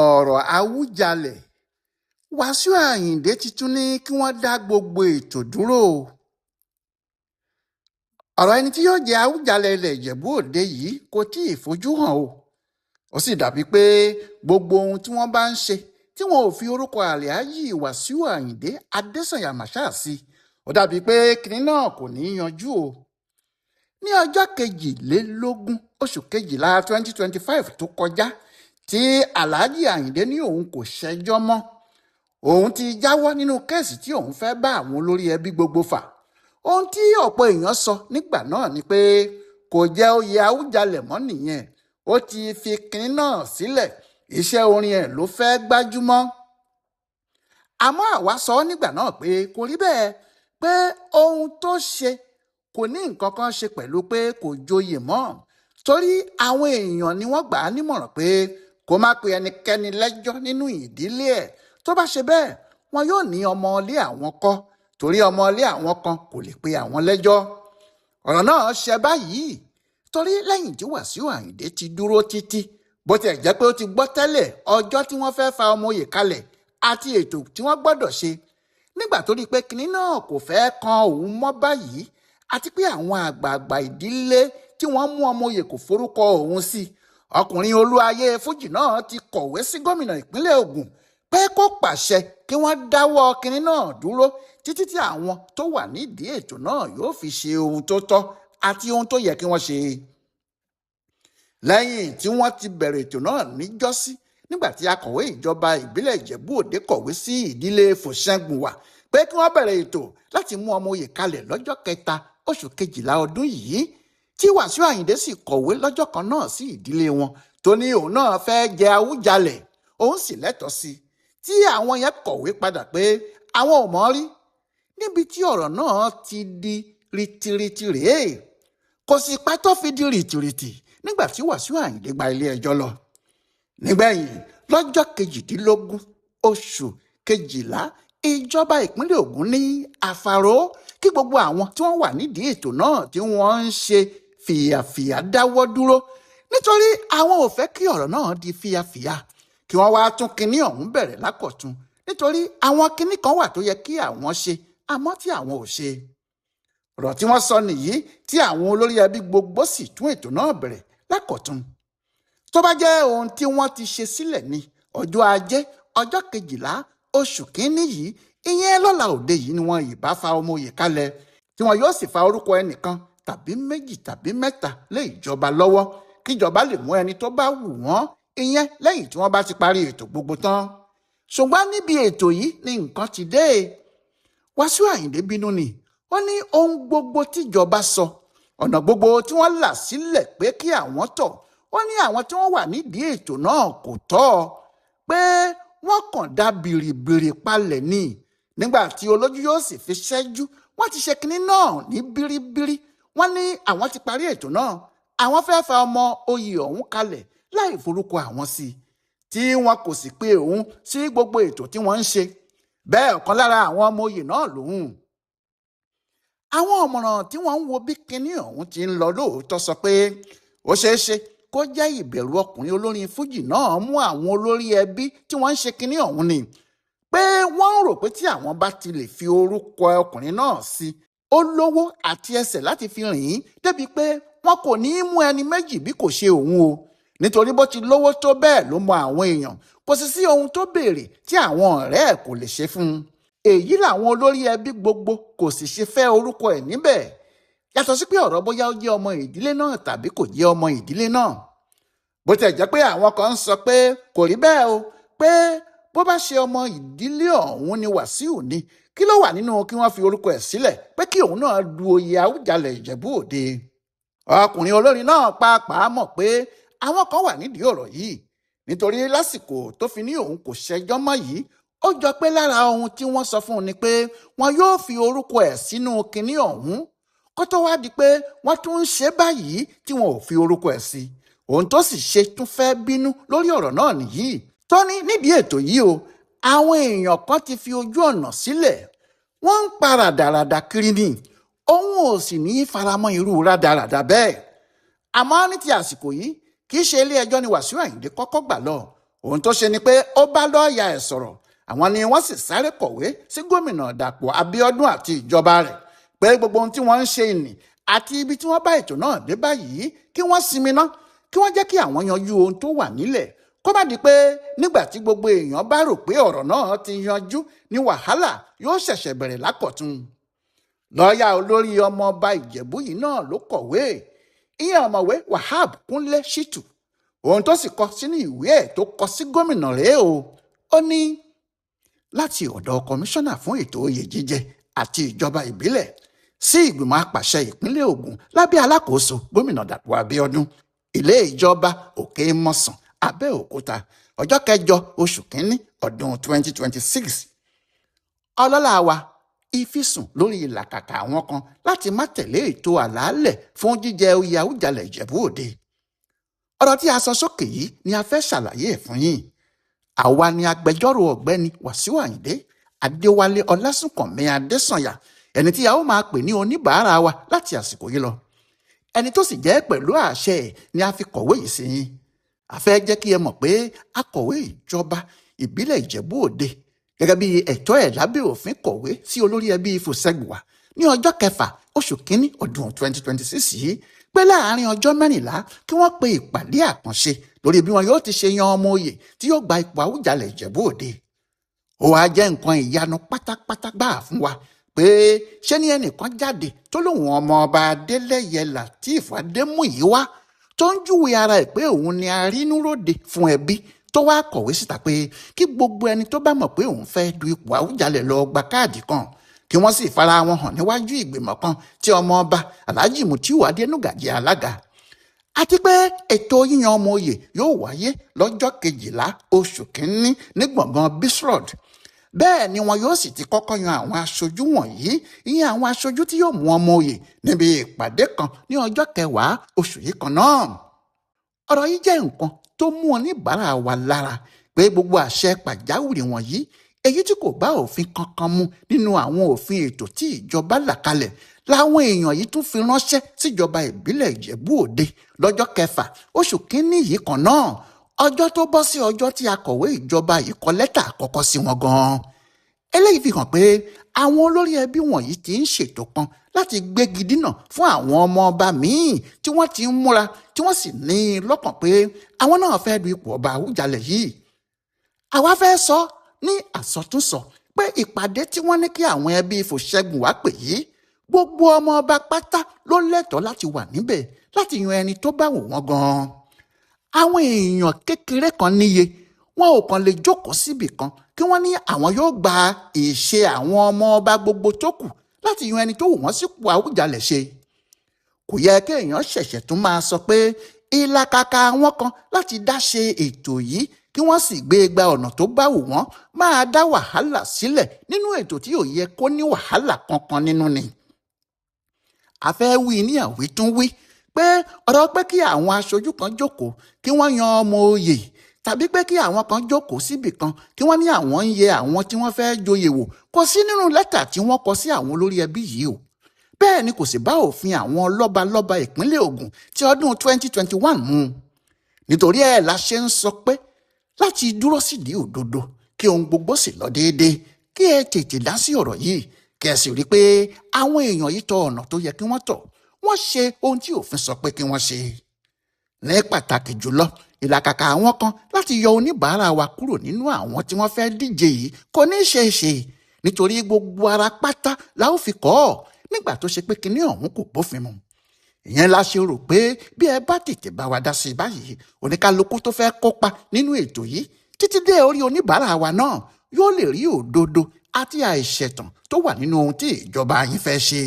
Ọ̀rọ̀ Àwùjalẹ̀ Wàsíù Ayíǹde ti tún ní kí wọ́n dá gbogbo ètò dúró. Ọ̀rọ̀ ẹni tí yóò jẹ́ Àwùjalẹ̀ ilẹ̀ Ìjẹ̀bú Òde yìí kò tí ì fojú hàn o. Ó sì dàbí pé gbogbo ohun tí wọ́n bá ń ṣe tí wọn ò fi orúkọ Alhaji Wàsíù Ayíǹde Adésànyà Marshal sí, ó dàbí pé kinní náà kò ní í yanjú o. Ní ọjọ́ 22 oṣù kejìlá 2025 tó kọjá tí Alhaji Ayinde ní òun kò ṣẹjọ́ mọ́, òun ti jáwọ́ nínú kéèsì tí òun fẹ́ bá àwọn olórí ẹbí gbogbo fà. Ohun tí ọ̀pọ̀ èèyàn sọ nígbà náà ni pé kò jẹ́ oyè Àwùjalẹ̀ mọ́ nìyẹn, ó ti fi kinní náà sílẹ̀, iṣẹ́ orin ẹ̀ ló fẹ́ gbájúmọ́. Àmọ́ àwa sọ nígbà náà pé kò rí bẹ́ẹ̀, pé ohun tó ṣe kò ní nǹkan kan ṣe pẹ̀lú pé kò joyè mọ́, torí àwọn èèyàn ni wọ́n gbà á nímọ̀ràn pé kó má pe ẹnikẹ́ni lẹ́jọ́ nínú ìdílé ẹ̀. Tó bá ṣe bẹ́ẹ̀, wọn yóò ní ọmọlé àwọn kọ́, torí ọmọlé àwọn kan kò lè pe àwọn lẹ́jọ́. Ọ̀rọ̀ náà ṣe báyìí torí lẹ́yìn tí Wàsíù Ayíǹde ti dúró títí, bó tiẹ̀ jẹ́ pé ó ti gbọ́ tẹ́lẹ̀ ọjọ́ tí wọ́n fẹ́ fa ọmọ oyè kalẹ̀ àti ètò tí wọ́n gbọ́dọ̀ ṣe, nígbà tó rí i pé kinní náà kò fẹ́ kan òun mọ́ báyìí, àti pé àwọn àgbààgbà ìdílé tí wọ́n mú ọmọ oyè kò forúkọ òun sí, ọkùnrin olúayé fújì náà ti kọ̀wé sí gómìnà ìpínlẹ̀ Ògùn pé kó pàṣẹ kí wọ́n dáwọ́ kinní náà dúró títí tí àwọn tó wà nídìí ètò náà yóò fi ṣe ohun tó tọ́ àti ohun tó yẹ kí wọ́n ṣe. Lẹ́yìn tí wọ́n ti bẹ̀rẹ̀ ètò náà níjọ́sí, nígbà tí akọ̀wé ìjọba ìbílẹ̀ Ìjẹ̀bú Òde kọ̀wé sí ìdílé Fòṣẹ́gunwà pé kí wọ́n bẹ̀rẹ̀ ètò láti mú ọmọ oyè kalẹ̀ lọ́jọ́ kẹta oṣù kejìlá ọdún yìí, tí Wàsíù Ayíǹde sì kọ̀wé lọ́jọ́ kan náà sí ìdílé wọn tó ní òun náà fẹ́ jẹ Àwùjalẹ̀, òun sì lẹ́tọ̀ọ́ sí i, tí àwọn yẹn kọ̀wé padà pé àwọn ò mọ̀ rí. Níbi tí ọ̀rọ̀ náà ti di rìtìrìtì rèé, kò sì pẹ́ tó fi di rìtìrìtì nígbà tí Wàsíù Ayíǹde gba ilé ẹjọ́ lọ. Nígbẹ̀yìn, lọ́jọ́ 18 oṣù kejìlá, ìjọba ìpínlẹ̀ Ògùn ní àfàrò kí gbogbo àwọn tí wọ́n wà nídìí ètò náà tí wọ́n ń ṣe fìyàfìyà dáwọ́ dúró, nítorí àwọn ò fẹ́ kí ọ̀rọ̀ náà di fìyàfìyà, kí wọ́n wá tún kinní ọ̀hún bẹ̀rẹ̀ lákọ̀tun, nítorí àwọn kinní kan wà tó yẹ kí àwọn ṣe àmọ́ tí àwọn ò ṣe. Ọ̀rọ̀ tí wọ́n sọ nìyí tí àwọn olórí ẹbí gbogbo sì tún ètò náà bẹ̀rẹ̀ lákọ̀tun. Tó bá jẹ́ ohun tí wọ́n ti ṣe sílẹ̀ ní ọjọ́ ajé ọjọ́ kejìlá oṣù kínní yìí, ìyẹn lọ́la òde yìí, ni wọ́n ìbá fa ọmọ oyè kalẹ̀, tí wọn yóò sì fa orúkọ ẹnìkan tàbí méjì tàbí mẹ́ta lé ìjọba lọ́wọ́ kíjọba lè mú ẹni tó bá wù wọ́n, ìyẹn lẹ́yìn tí wọ́n bá ti parí ètò gbogbo tán. Ṣùgbọ́n níbi ètò yìí ni nǹkan ti dé. Wàsíù Ayíǹde bínú ni, ó ní ohun gbogbo tíjọba sọ, ọ̀nà gbogbo tí wọ́n là sílẹ̀ pé kí àwọn tọ̀, ó ní àwọn tí wọ́n wà nídìí ètò náà kò tọ́, pé wọ́n kàn dá bìrìbìrì palẹ̀ ni. Nígbà tí olójú yóò sì fi ṣẹ́jú, wọ́n ti ṣe kinní náà ní bíríbírí. Wọ́n ní àwọn ti parí ètò náà, àwọn fẹ́ fa ọmọ oyè ọ̀hún kalẹ̀ láì forúkọ àwọn sí i, tí wọn kò sì pe òun sí gbogbo ètò tí wọ́n ń ṣe. Bẹ́ẹ̀ ọ̀kan lára àwọn ọmọ oyè náà lòun. Àwọn ọ̀mọ̀ràn tí wọ́n ń wo bí kinní ọ̀hún ti ń lọ lóòótọ́ sọ pé ó ṣeé ṣe kó jẹ́ ìbẹ̀rù ọkùnrin olórin fújì náà mú àwọn olórí ẹbí tí wọ́n ń ṣe kinní ọ̀hún ni, pé wọ́n ń rò pé tí àwọn bá ti lè fi orúkọ ọkùnrin náà sí, ó lówó àti ẹsẹ̀ láti fi rìn ín débi pé wọn kò ní í mú ẹni méjì bí kò ṣe òun o, nítorí bó ti lówó tó bẹ́ẹ̀ ló mọ àwọn èèyàn, kò sì sí ohun tó béèrè tí àwọn ọ̀rẹ́ ẹ̀ kò lè ṣe fún un. Èyí làwọn olórí ẹbí gbogbo kò sì ṣe fẹ́ orúkọ ẹ̀ níbẹ̀, yàtọ̀ sí pé ọ̀rọ̀ bóyá ó jẹ́ ọmọ ìdílé náà tàbí kò jẹ́ ọmọ ìdílé náà. Bó tiẹ̀ jẹ́ pé àwọn kan ń sọ pé kò rí bẹ́ẹ̀ o, pé bó bá ṣe ọmọ ìdílé ọ̀hún ni Wàsíù ní, kí ló wà nínú kí wọ́n fi orúkọ ẹ̀ sílẹ̀ pé kí òun náà du oyè Àwùjalẹ̀ Ìjẹ̀bú Òde. Ọkùnrin olórin náà pàápàá mọ̀ pé àwọn kan wà nídìí ọ̀rọ̀ yìí, nítorí lásìkò tó fi ní òun kò ṣẹjọ́ mọ́ yìí, ó jọ pé lára ohun tí wọ́n sọ fún un ni pé wọn yóò fi orúkọ ẹ̀ sínú kinní ọ̀hún, kó tó wá di pé wọ́n tún ń ṣe báyìí tí wọn ò fi orúkọ ẹ̀ sí. Ohun tó sì ṣe tún fẹ́ bínú lórí ọ̀rọ̀ náà nìyí tó ní nídìí ètò yìí o, àwọn èèyàn kan ti fi ojú ọ̀nà sílẹ̀, wọ́n ń pa ràdàràdà kiri ni, òun ò sì ní í faramọ́ irú ràdàràdà bẹ́ẹ̀. Àmọ́ ní ti àsìkò yìí, kì í ṣe ilé ẹjọ́ ni Wàsíù Ayíǹde kọ́kọ́ gbà lọ. Ohun tó ṣe ni pé ó bá lọ́ọ̀yà ẹ̀ sọ̀rọ̀. Àwọn ni wọ́n sì sáré kọ̀wé sí gómìnà Dàpọ̀ Abíọ́dún àti ìjọba rẹ̀ pé gbogbo ohun tí wọ́n ń ṣe ìní àti ibi tí wọ́n bá ètò náà dé báyìí, kí wọ́n sinmi ná, kí wọ́n jẹ́ kí àwọn yanjú ohun tó wà nílẹ̀, kó má di pé nígbà tí gbogbo èèyàn bá rò pé ọ̀rọ̀ náà ti yanjú ní wàhálà yóò ṣẹ̀ṣẹ̀ bẹ̀rẹ̀ lákọ̀tun. Lọ́ọ̀yà olórí ọmọọba Ìjẹ̀bú yìí náà ló kọ̀wé, ìyẹn ọ̀mọ̀wé Wahab Kúnlé Ṣítù. Ohun tó sì kọ sínú ìwé ẹ̀ tó kọ sí gómìnà rèé o. Ó ní láti ọ̀dọ̀ kọmíṣánná fún ètò oyè jíjẹ àti ìjọba ìbílẹ̀ sí ìgbìmọ̀ apàṣẹ ìpínlẹ̀ Ògùn lábẹ́ alákòóso gómìnà Dàpọ̀ Abíọ́dún, ilé ìjọba Òkè Mọ̀sán, Abẹ́òkúta, ọjọ́ kẹjọ oṣù kínní ọdún 2026. Ọlọ́lá wa, ìfisùn lórí ìlàkàkà àwọn kan láti má tẹ̀lé ètò àlàálẹ̀ fún jíjẹ oyè Àwùjalẹ̀ Ìjẹ̀bú Òde. Ọ̀rọ̀ tí a sọ sókè yìí ni a fẹ́ ṣàlàyé ẹ̀ fún yín. Àwa ni agbẹjọ́rò ọ̀gbẹ́ni Wàsíù Àyìndé Adéwálé Ọlásùnkànmí Adésànyà, ẹni tí a ó máa pè ní oníbàárà wa láti àsìkò yìí lọ, ẹni tó sì jẹ́ pẹ̀lú àṣẹ ẹ̀ ni a fi kọ̀wé yìí sí yín. A fẹ́ jẹ́ kí ẹ mọ̀ pé akọ̀wé ìjọba ìbílẹ̀ Ìjẹ̀bú Òde gẹ́gẹ́ bí ẹ̀tọ́ ẹ̀ lábẹ́ òfin kọ̀wé sí olórí ẹbí Fòṣẹ́gbùwà ní ọjọ́ kẹfà oṣù kínní ọdún 2026 yìí pé láàárín ọjọ́ 14 kí wọ́n pe ìpàdé àkànṣe lórí bí wọn yóò ti ṣe yan ọmọ oyè tí yóò gba ipò Àwùjalẹ̀ Ìjẹ̀bú Òde. Ó wáá jẹ́ nǹkan ìyanu pátápátá gbáà fún wa pé ṣé ní ẹnìkan jáde tó lóun ọmọ ọba Adélẹ́yẹ Lateef Adémúyìwá tó ń júwe ara ẹ̀ pé òun ni arínúróde fún ẹbí, tó wáá kọ̀wé síta pé kí gbogbo ẹni tó bá mọ̀ pé òun fẹ́ du ipò Àwùjalẹ̀ lọ gba káàdì kan, kí wọ́n sì fara wọn hàn níwájú ìgbìmọ̀ kan tí ọmọ ọba Alhaji Mutiu Adénúgà jẹ́ alága, àti pé ètò yíyan ọmọ oyè yóò wáyé lọ́jọ́ kejìlá oṣù kínní ní gbọ̀ngàn Bisrod. Bẹ́ẹ̀ ni wọn yóò sì ti kọ́kọ́ yan àwọn aṣojú wọ̀nyí, ìyẹn àwọn aṣojú tí yóò mú ọmọ oyè, níbi ìpàdé kan ní ọjọ́ kẹwàá oṣù yìí kan náà. Ọ̀rọ̀ yìí jẹ́ nǹkan tó mú oníbàárà wa lára pé gbogbo àṣẹ pàjáwìrì wọ̀nyí, èyí tí kò bá òfin kankan mu nínú àwọn òfin ètò tí ìjọba là kalẹ̀, láwọn èèyàn yìí tún fi ránṣẹ́ síjọba ìbílẹ̀ Ìjẹ̀bú Òde lọ́jọ́ kẹfà oṣù kínní yìí kan náà, ọjọ́ tó bọ́ sí ọjọ́ tí akọ̀wé ìjọba yìí kọ lẹ́tà àkọ́kọ́ sí wọn gan-an. Eléyìí fi hàn pé àwọn olórí ẹbí wọ̀nyí ti ń ṣètò kan láti gbégi dínà fún àwọn ọmọ ọba míì tí wọ́n ti ń múra, tí wọ́n sì ní i lọ́kàn pé àwọn náà fẹ́ du ipò ọba Àwùjalẹ̀ yìí. Àwa fẹ́ sọ ní àsọtúnsọ pé ìpàdé tí wọ́n ní kí àwọn ẹbí Fòṣẹ́gun wá pè yìí, gbogbo ọmọ ọba pátá ló lẹ́tọ̀ọ́ láti wà níbẹ̀ láti yan ẹni tó bá wù wọ́n gan-an. Àwọn èèyàn kékeré kan níye wọn ò kàn lè jókòó síbì kan kí wọ́n ní àwọn yóò gba ìṣe àwọn ọmọ ọba gbogbo tó kù láti yan ẹni tó wù wọ́n sípò Àwùjalẹ̀ ṣe. Kò yẹ kéèyàn ṣẹ̀ṣẹ̀ tún máa sọ pé ìlàkàkà àwọn kan láti dá ṣe ètò yìí kí wọ́n sì gbé e gba ọ̀nà tó bá wù wọ́n máa dá wàhálà sílẹ̀ nínú ètò tí ò yẹ kó ní wàhálà kankan nínú ni. A fẹ́ wí ní àwítúnwí pé ọ̀rọ̀ pé kí àwọn aṣojú kan jókòó kí wọ́n yan ọmọ oyè, tàbí pé kí àwọn kan jókòó síbì kan kí wọ́n ní àwọn ń yẹ àwọn tí wọ́n fẹ́ joyè wò, kò sí nínú lẹ́tà tí wọ́n kọ sí àwọn olórí ẹbí yìí o. Bẹ́ẹ̀ ni kò sì bá òfin àwọn lọ́balọ́ba ìpínlẹ̀ Ògùn ti ọdún 2021 mu. Nítorí ẹ̀ la ṣe ń sọ pé láti dúró sídìí òdodo kí ohun gbogbo sì lọ déédéé, kí ẹ tètè dá sí ọ̀rọ̀ yìí, kí ẹ sì rí i pé àwọn èèyàn yìí tọ ọ̀nà tó yẹ kí wọ́n tọ̀, wọ́n ṣe ohun tí òfin sọ pé kí wọ́n ṣe. Ní pàtàkì jùlọ, ìlàkàkà àwọn kan láti yọ oníbàárà wa kúrò nínú àwọn tí wọ́n fẹ́ díje yìí kò ní í ṣe é ṣe, nítorí gbogbo ara pátá la ó fi kọ́ ọ́ nígbà tó ṣe pé kinní ọ̀hún kò bófin mu. Ìyẹn la ṣe rò pé bí ẹ bá tètè bá wa dá sí i báyìí, oníkálukú tó fẹ́ kópa nínú ètò yìí títí dé orí oníbàárà wa náà yóò lè rí òdodo àti àìṣẹ̀tàn tó wà nínú ohun tí ìjọba yín fẹ́ ṣe.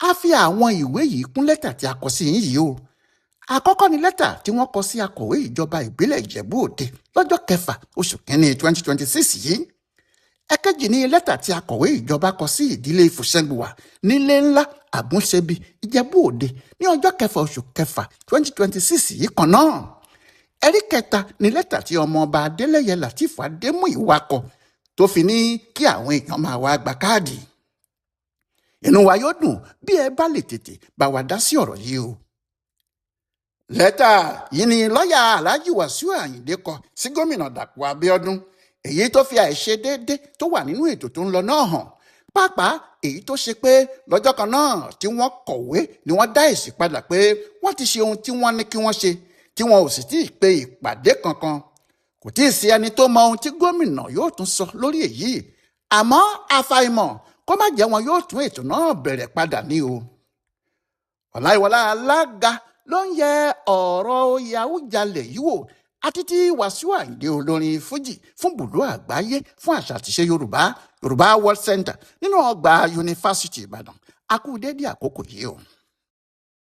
A fi àwọn ìwé yìí kún lẹ́tà tí a kọ sí yín yìí o. Àkọ́kọ́ ni lẹ́tà tí wọ́n kọ sí akọ̀wé ìjọba ìbílẹ̀ Ìjẹ̀bú Òde lọ́jọ́ kẹfà oṣù kínní 2026 yìí. Ẹ̀kejì ni lẹ́tà tí akọ̀wé ìjọba kọ sí ìdílé Fòṣẹ́gbùwà nílé ńlá Àgúnṣebí Ìjẹ̀bú Òde ní ọjọ́ kẹfà oṣù kẹfà 2026 yìí kan náà. Ẹ̀rí kẹta ni lẹ́tà tí ọmọọba Adélẹ́yẹ Lateef Adémúyìwá kọ tó fi ní kí àwọn èèyàn máa wá gba káàdì. Inú wa yóò dùn bí ẹ bá lè tètè bá wa dá sí ọ̀rọ̀ yìí o. Lẹ́tà yìí ni lọ́ọ̀yà Alhaji Wàsíù Àyìndé kọ sí gómìnà Dàpọ̀ Abíọ́dún, èyí tó fi àìṣedéédé tó wà nínú ètò tó ń lọ náà hàn, pàápàá èyí tó ṣe pé lọ́jọ́ kan náà tí wọ́n kọ̀wé ni wọ́n dá èsì padà pé wọ́n ti ṣe ohun tí wọ́n ní kí wọ́n ṣe, tí wọn ò sì tí ì pe ìpàdé kankan. Kò tí ì sí ẹni tó mọ ohun tí gómìnà yóò tún sọ lórí èyí, àmọ́ àfàìmọ̀ kó má jẹ́ wọn yóò tún ètò náà bẹ̀rẹ̀ padà ní o. Ọláìwọlá Alága ló ń yẹ ọ̀rọ̀ oyè Àwùjalẹ̀ yìí wò àti tí Wàsíù Àyìndé olórin Fújì fún bùdó àgbáyé fún àṣà àtiṣe Yorùbá, Yorùbá World Center, nínú ọgbà Yunifásitì Ìbàdàn. A kú dédé àkókò yìí o.